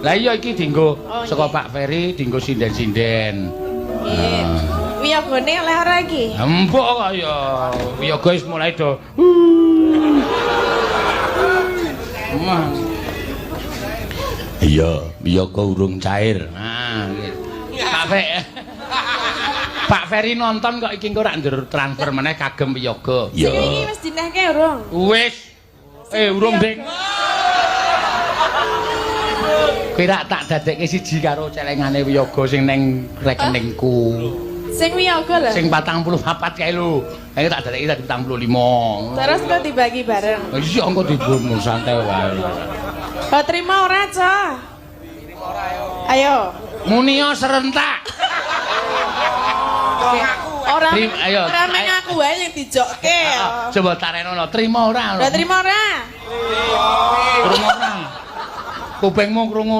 Lah iya iki dienggo Oh, saka nggih. Pak Ferry dienggo sinden-sinden. Nggih. Wiyogone oleh ora iki? Empuk kok ya. Wiyaga wis mulai do. Wah. Iya, wiyaga urung cair. Nah, Pak Fe. Pak Ferry nonton kok iki engko rak ndur transfer meneh kagem wiyaga. Sing iki wis dinehke urung? Wis. Eh, urung, Ding. Kowe rak tak dadekke siji karo celengane wiyaga sing neng rekeningku. Sing wiyaga lho. Sing 44 kae lho. Ayo tak dadekke dadi 45. Terus kok dibagi bareng. Iya engko dibunuh santai wae. Kok terima ora, Cah? Ayo. Munio serentak. Ora Ayo. ora meng aku wae yang dijokke. Coba tarenono, trimo ora? Lah terima ora? Krungu ora? Kupingmu krungu.